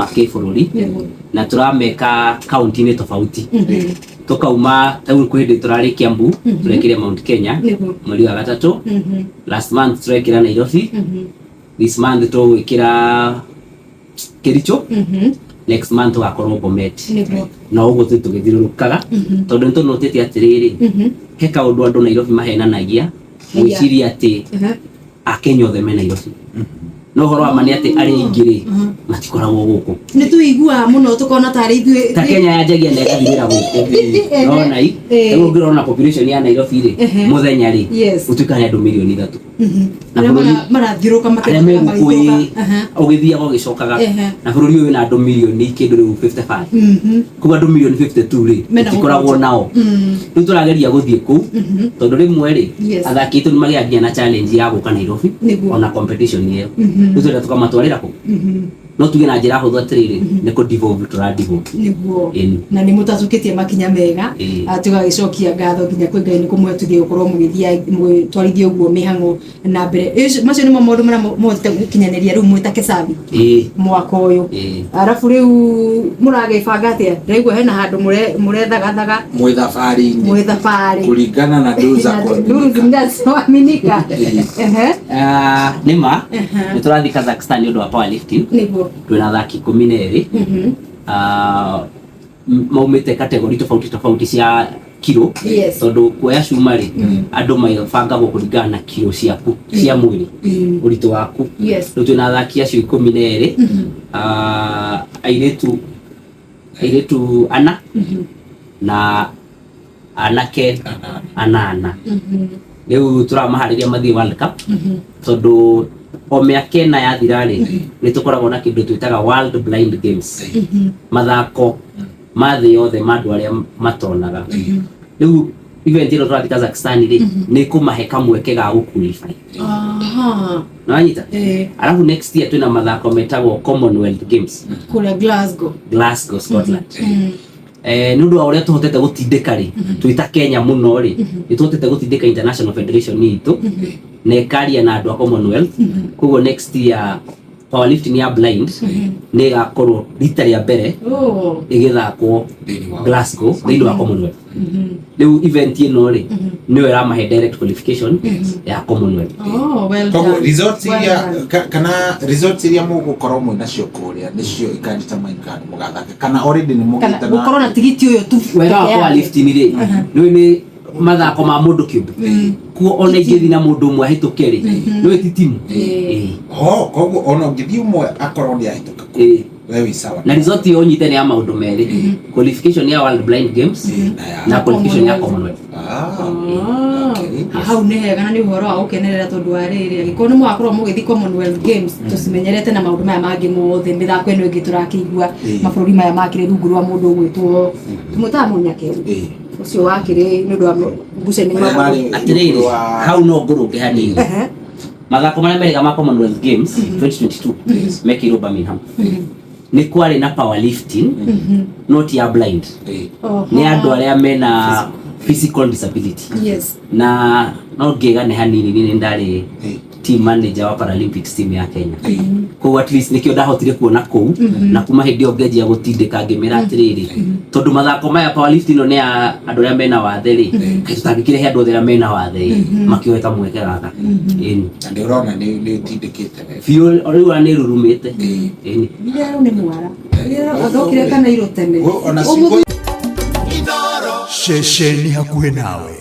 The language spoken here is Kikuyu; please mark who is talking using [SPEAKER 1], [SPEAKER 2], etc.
[SPEAKER 1] ma kĩbũrũri na tũrameka kaunti-inĩ tofauti. Tũkauma rĩu kwĩ hĩndĩ tũrarĩ Kiambu, tũrekire Mount Kenya mweri wa gatatũ. Last month tũrekĩra Nairobi, this month tũgwĩkĩra Kericho, next month tũgakorwo Bomet. Na ũguo tũthiĩ tũgĩthiũrũrũkaga tondũ nĩ tũnotĩte atĩrĩrĩ, he kaũndũ andũ Nairobi mahenanagia gwĩciria atĩ Akenya othe me Nairobi, no ũhoro wa ma nĩ atĩ arĩa aingĩ rĩ matikoragwo gũkũ.
[SPEAKER 2] Nĩ tũiguaga mũno tũkona tarĩ ithuĩ
[SPEAKER 1] ta Kenya yanjagia na ĩgathirĩra gũkũ, nona i rĩu ũngĩrora population ya Nairobi rĩ, mũthenya rĩ gũtuĩka nĩ andũ mirioni 3 na
[SPEAKER 2] arĩa
[SPEAKER 1] bũrũri
[SPEAKER 2] marathiũrũka
[SPEAKER 1] arĩa me gũkũ ĩ
[SPEAKER 2] Aha.
[SPEAKER 1] ũgĩthiaga ũgĩcokaga. Na bũrũri ũyũ wĩna andũ mirioni kĩndũ rĩu 55, koguo andũ mirioni 52 rĩ
[SPEAKER 2] Mena
[SPEAKER 1] tũtikoragwo
[SPEAKER 2] gũkũ.
[SPEAKER 1] nao. Rĩu tũrageria gũthiĩ kũu tondũ rĩmwe rĩ athaki aitũ nĩ magĩaga nginya na challenge ya gũka Nairobi ona competition ĩyo. Rĩu tũrenda tũkamatwarĩra kũu, no tuge na njĩra hũthũ atĩrĩrĩ, nĩ kũ devolve tũra devolve. Ĩni.
[SPEAKER 2] Na nĩ mũtacũkĩtie makinya mega. Tũgagĩcokia ngatho nginya kwĩ Ngai nĩ kũmũhotithia gũkorwo mũgĩthiĩ mũgĩtwarithia ũguo mĩhang'o na mbere. Macio nĩmo maũndũ marĩa mũhotete gũkinyanĩria rĩu mwĩ ta Kesabi mwaka ũyũ?
[SPEAKER 1] Ĩĩ.
[SPEAKER 2] Arabu rĩu mũragĩbanga atĩa? Ndĩraigua hena handũ mũrethagathaga.
[SPEAKER 3] Mwĩ thabarĩ-inĩ.
[SPEAKER 2] Mwĩ thabarĩ.
[SPEAKER 3] Kũringana na nduru za
[SPEAKER 2] Nduru
[SPEAKER 3] kuaminika.
[SPEAKER 2] zinazoaminika.
[SPEAKER 1] Ah, nĩ ma nĩ tũrathiĩ Kazakhstan nĩ ũndũ wa powerlifting. Twĩna athaki 12. Ah, maumĩte category tofauti tofauti cia kiro tondũ kuoya cuma rĩ, andũ mabangagwo kũringana na kiro ciaku cia mwĩrĩ, ũritũ waku. Rĩu twĩna athaki acio 12, ah, airĩtu ana na anake anana. Rĩu tũramaharĩria mathiĩ World Cup tondũ o mĩaka 4 yathira rĩ, nĩ tũkoragwo na kĩndũ twĩtaga World Blind Games, mathako ma thĩ yothe ma andũ arĩa matonaga. Rĩu event ĩno tũrathiĩ Kazakhstan rĩ, nĩ kũmahe kamweke ga gũ qualify. Nĩwanyita? Arabu next year twĩna mathako metagwo Commonwealth Games.
[SPEAKER 2] Kũrĩa Glasgow.
[SPEAKER 1] Glasgow, Scotland. Nĩ ũndũ wa ũrĩa tũhotete gũtindĩka rĩ, twĩ ta Kenya mũno rĩ, nĩ tũhotete gũtindĩka International Federation itũ na ĩkaria na andũ a Commonwealth. Koguo next year powerlifting ya blind nĩ ĩgakorwo rita rĩa mbere ĩgĩthakwo
[SPEAKER 3] Thĩinĩ wa
[SPEAKER 1] Glasgow thĩinĩ wa Commonwealth. Rĩu event ĩno rĩ, nĩyo ĩramahe direct qualification ya Commonwealth.
[SPEAKER 2] Oh, well
[SPEAKER 3] Koguo
[SPEAKER 2] done.
[SPEAKER 3] results
[SPEAKER 2] Well
[SPEAKER 3] iria
[SPEAKER 2] done.
[SPEAKER 3] kana results iria mũgũkorwo mwĩ nacio kũrĩa nĩcio ikadetermine kana nĩ mũgathaka kana already nĩ
[SPEAKER 2] Kana
[SPEAKER 3] mũgĩte
[SPEAKER 2] gũkorwo na tigiti ũyũ tu
[SPEAKER 1] Wega wa
[SPEAKER 2] peke yake.
[SPEAKER 1] powerlifting rĩ, nĩ mathako ma mũndũ kĩũmbe kuo ona ingĩthiĩ na mũndũ ũmwe ahĩtũke rĩ, nĩ ti timu. Ĩĩ.
[SPEAKER 3] Ho koguo ona ũngĩthiĩ ũmwe akorwo nĩ ahĩtũka kũu, we wĩ sawa.
[SPEAKER 1] Na result ĩyo ũnyite nĩ ya maũndũ merĩ, qualification ya World Blind Games
[SPEAKER 3] na ya
[SPEAKER 1] na qualification ya Commonwealth.
[SPEAKER 3] Ah,
[SPEAKER 2] Ah,
[SPEAKER 3] okay.
[SPEAKER 2] Hau nĩ hega na nĩ ũhoro wa gũkenerera tondũ wa rĩrĩ, angĩkorwo nĩ mũgakorwo mũgĩthiĩ Commonwealth Games, tũcimenyerete na maũndũ maya mangĩ mothe, mĩthako ĩno ĩngĩ tũrakĩigua mabũrũri maya makĩrĩ rungu rwa mũndũ ũgwĩtwo tũmwĩtaga Mũnyakeru ũcio wakĩrĩ nĩ ũndũ wa ngucanio.
[SPEAKER 3] Marĩa marĩ
[SPEAKER 1] Atĩrĩrĩ,
[SPEAKER 3] rungu rwa-
[SPEAKER 1] hau no ngũrũnge hanini. Mathako marĩa merĩga ma Commonwealth Games 2022 mekĩirwo Birmingham, nĩ kwarĩ na powerlifting no ti ya blind, nĩ andũ arĩa mena physical disability. Na no ngĩgane hanini, niĩ nĩ ndarĩ team manager wa Paralympics team ya Kenya, koguo at least nĩkĩo ndahotire kuona kũu. Na kuma hĩndĩ ĩyo ngĩanjia gũtindĩka ngĩmera atĩrĩrĩ, tondũ mathako maya powerlifting ĩno nĩ ya andũ arĩa mena wathe rĩ, kaĩ tũtangĩkĩrehe andũ othe arĩa mena wathe ĩ makĩoe kamweke gaka? Ĩni.
[SPEAKER 3] Na nĩ ũrona nĩ ũtindĩkĩte wega.
[SPEAKER 1] Biũ, rĩu ona nĩ rurumĩte. Ĩni.
[SPEAKER 2] Rĩu nĩ mwara athokire kana irũ tene.
[SPEAKER 3] Ona ciugo
[SPEAKER 4] Ceceni hakuhĩ nawe.